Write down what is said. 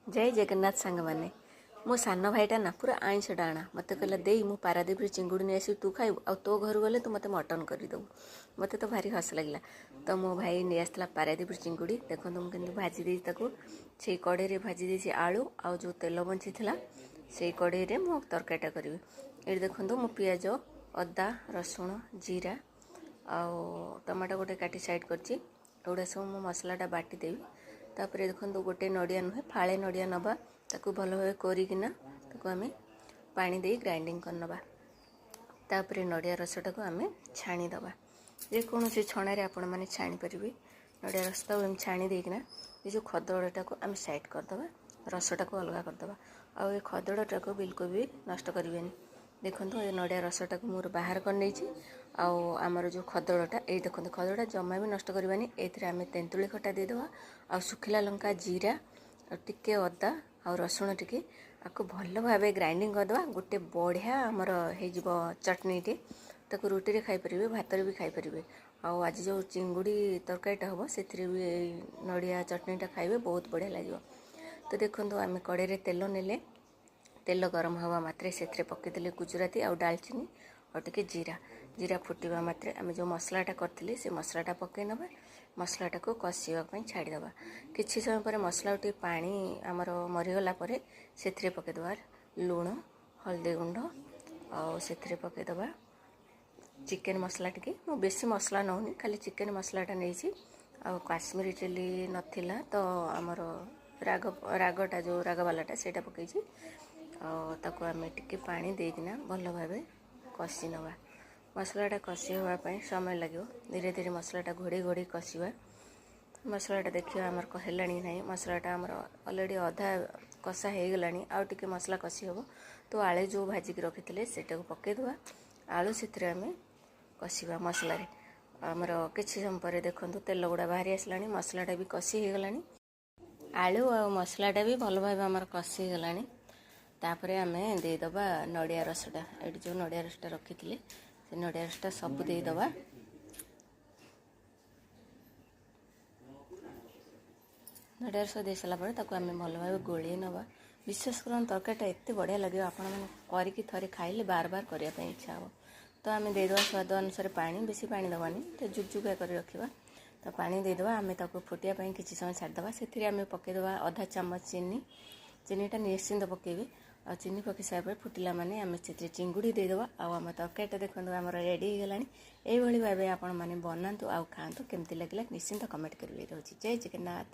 ଜୟ ଜଗନ୍ନାଥ ସାଙ୍ଗମାନେ। ମୋ ସାନ ଭାଇଟା ନା ପୁରା ଆଇଁଷ ଡାଣା। ମୋତେ କହିଲା, ଦେଇ, ମୁଁ ପାରାଦ୍ୱୀପରେ ଚିଙ୍ଗୁଡ଼ି ନେଇ ଆସିବି, ତୁ ଖାଇବୁ, ଆଉ ତୋ ଘରୁ ଗଲେ ତୁ ମୋତେ ମଟନ୍ କରିଦେବୁ। ମୋତେ ତ ଭାରି ହସ ଲାଗିଲା। ତ ମୋ ଭାଇ ନେଇ ଆସିଥିଲା ପାରାଦ୍ୱୀପରୁ ଚିଙ୍ଗୁଡ଼ି। ଦେଖନ୍ତୁ, ମୁଁ କେମିତି ଭାଜି ଦେଇଛି ତାକୁ। ସେଇ କଢ଼େଇରେ ଭାଜି ଦେଇଛି ଆଳୁ, ଆଉ ଯେଉଁ ତେଲ ବଞ୍ଚିଥିଲା ସେଇ କଢ଼େଇରେ ମୁଁ ତରକାରୀଟା କରିବି। ଏଇଠି ଦେଖନ୍ତୁ, ମୁଁ ପିଆଜ, ଅଦା, ରସୁଣ, ଜିରା ଆଉ ଟମାଟୋ ଗୋଟେ କାଟି ସାଇଡ଼୍ କରିଛି। ଏଗୁଡ଼ା ସବୁ ମୁଁ ମସଲାଟା ବାଟିଦେବି। ତାପରେ ଦେଖନ୍ତୁ, ଗୋଟେ ନଡ଼ିଆ ନୁହେଁ, ଫାଳେ ନଡ଼ିଆ ନେବା। ତାକୁ ଭଲ ଭାବେ କୋରିକିନା ତାକୁ ଆମେ ପାଣି ଦେଇ ଗ୍ରାଇଣ୍ଡିଙ୍ଗ କରିନେବା। ତାପରେ ନଡ଼ିଆ ରସଟାକୁ ଆମେ ଛାଣିଦେବା। ଯେକୌଣସି ଛଣାରେ ଆପଣମାନେ ଛାଣିପାରିବେ। ନଡ଼ିଆ ରସଟାକୁ ଏମିତି ଛାଣି ଦେଇକିନା ଏ ଯେଉଁ ଖଦଡ଼ଟାକୁ ଆମେ ସାଇଡ଼୍ କରିଦେବା, ରସଟାକୁ ଅଲଗା କରିଦେବା। ଆଉ ଏ ଖଦଡ଼ଟାକୁ ବିଲକୁଲ ବି ନଷ୍ଟ କରିବେନି। ଦେଖନ୍ତୁ, ଏ ନଡ଼ିଆ ରସଟାକୁ ମୋର ବାହାର କରିନେଇଛି। ଆଉ ଆମର ଯେଉଁ ଖଦଡ଼ଟା, ଏଇ ଦେଖନ୍ତୁ, ଖଦଡ଼ଟା ଜମା ବି ନଷ୍ଟ କରିବାନି। ଏଇଥିରେ ଆମେ ତେନ୍ତୁଳି ଖଟା ଦେଇଦେବା ଆଉ ଶୁଖିଲା ଲଙ୍କା, ଜିରା ଆଉ ଟିକେ ଅଦା ଆଉ ରସୁଣ ଟିକେ, ଆକୁ ଭଲ ଭାବେ ଗ୍ରାଇଣ୍ଡିଙ୍ଗ କରିଦେବା। ଗୋଟେ ବଢ଼ିଆ ଆମର ହେଇଯିବ ଚଟଣିଟି। ତାକୁ ରୁଟିରେ ଖାଇପାରିବେ, ଭାତରେ ବି ଖାଇପାରିବେ। ଆଉ ଆଜି ଯେଉଁ ଚିଙ୍ଗୁଡ଼ି ତରକାରୀଟା ହେବ, ସେଥିରେ ବି ଏଇ ନଡ଼ିଆ ଚଟଣିଟା ଖାଇବେ, ବହୁତ ବଢ଼ିଆ ଲାଗିବ। ତ ଦେଖନ୍ତୁ, ଆମେ କଡ଼େଇରେ ତେଲ ନେଲେ। ତେଲ ଗରମ ହେବା ମାତ୍ରେ ସେଥିରେ ପକାଇଦେଲେ ଗୁଜୁରାତି ଆଉ ଡାଲଚିନି ଆଉ ଟିକେ ଜିରା। ଜିରା ଫୁଟିବା ମାତ୍ରେ ଆମେ ଯେଉଁ ମସଲାଟା କରିଥିଲେ, ସେ ମସଲାଟା ପକାଇ ନେବା। ମସଲାଟାକୁ କଷିବା ପାଇଁ ଛାଡ଼ିଦେବା। କିଛି ସମୟ ପରେ ମସଲାକୁ ଟିକେ ପାଣି ଆମର ମରିଗଲା ପରେ ସେଥିରେ ପକାଇଦେବା ଲୁଣ, ହଳଦୀ ଗୁଣ୍ଡ ଆଉ ସେଥିରେ ପକାଇଦେବା ଚିକେନ୍ ମସଲା ଟିକେ। ମୁଁ ବେଶୀ ମସଲା ନେଉନି, ଖାଲି ଚିକେନ୍ ମସଲାଟା ନେଇଛି। ଆଉ କାଶ୍ମୀରୀ ଚିଲି ନଥିଲା ତ ଆମର ରାଗ ରାଗଟା ଯେଉଁ ରାଗବାଲାଟା, ସେଇଟା ପକାଇଛି। ଆଉ ତାକୁ ଆମେ ଟିକେ ପାଣି ଦେଇକିନା ଭଲ ଭାବେ କଷି ନେବା। ମସଲାଟା କଷି ହେବା ପାଇଁ ସମୟ ଲାଗିବ। ଧୀରେ ଧୀରେ ମସଲାଟା ଘୋଡ଼େଇ ଘୋଡ଼େଇ କଷିବା। ମସଲାଟା ଦେଖିବା ଆମର ହେଲାଣି ନାହିଁ। ମସଲାଟା ଆମର ଅଲରେଡ଼ି ଅଧା କଷା ହେଇଗଲାଣି, ଆଉ ଟିକେ ମସଲା କଷି ହେବ। ତ ଆଳୁ ଯେଉଁ ଭାଜିକି ରଖିଥିଲେ, ସେଇଟାକୁ ପକାଇଦେବା। ଆଳୁ ସେଥିରେ ଆମେ କଷିବା ମସଲାରେ। ଆମର କିଛି ସମୟ ପରେ ଦେଖନ୍ତୁ, ତେଲ ଗୁଡ଼ା ବାହାରି ଆସିଲାଣି, ମସଲାଟା ବି କଷି ହେଇଗଲାଣି। ଆଳୁ ଆଉ ମସଲାଟା ବି ଭଲ ଭାବେ ଆମର କଷି ହେଇଗଲାଣି। ତାପରେ ଆମେ ଦେଇଦେବା ନଡ଼ିଆ ରସଟା। ଏଇଠି ଯେଉଁ ନଡ଼ିଆ ରସଟା ରଖିଥିଲେ, ସେ ନଡ଼ିଆ ରସଟା ସବୁ ଦେଇଦେବା। ନଡ଼ିଆ ରସ ଦେଇସାରିଲା ପରେ ତାକୁ ଆମେ ଭଲ ଭାବେ ଗୋଳେଇ ନେବା। ବିଶ୍ୱାସ କରନ୍ତୁ, ତରକାରୀଟା ଏତେ ବଢ଼ିଆ ଲାଗିବ, ଆପଣମାନେ କରିକି ଥରେ ଖାଇଲେ ବାର ବାର କରିବା ପାଇଁ ଇଚ୍ଛା ହେବ। ତ ଆମେ ଦେଇଦେବା ସ୍ୱାଦ ଅନୁସାରେ ପାଣି। ବେଶୀ ପାଣି ଦେବାନି, ତ ଜୁକଜୁକା କରି ରଖିବା। ତ ପାଣି ଦେଇଦେବା ଆମେ, ତାକୁ ଫୁଟିବା ପାଇଁ କିଛି ସମୟ ଛାଡ଼ିଦେବା। ସେଥିରେ ଆମେ ପକାଇଦେବା ଅଧା ଚାମଚ ଚିନି। ଚିନିଟା ନିଶ୍ଚିନ୍ତ ପକାଇବେ। ଆଉ ଚିନି ପକାଇ ସାରିଲା ପରେ ଫୁଟିଲା ମାନେ ଆମେ ସେଥିରେ ଚିଙ୍ଗୁଡ଼ି ଦେଇଦେବା। ଆଉ ଆମ ତରକାରୀଟା ଦେଖନ୍ତୁ, ଆମର ରେଡ଼ି ହେଇଗଲାଣି। ଏଇଭଳି ଭାବେ ଆପଣମାନେ ବନାନ୍ତୁ ଆଉ ଖାଆନ୍ତୁ। କେମିତି ଲାଗିଲା ନିଶ୍ଚିନ୍ତ କମେଣ୍ଟ କରିବେ। ରହୁଛି, ଜୟ ଜଗନ୍ନାଥ।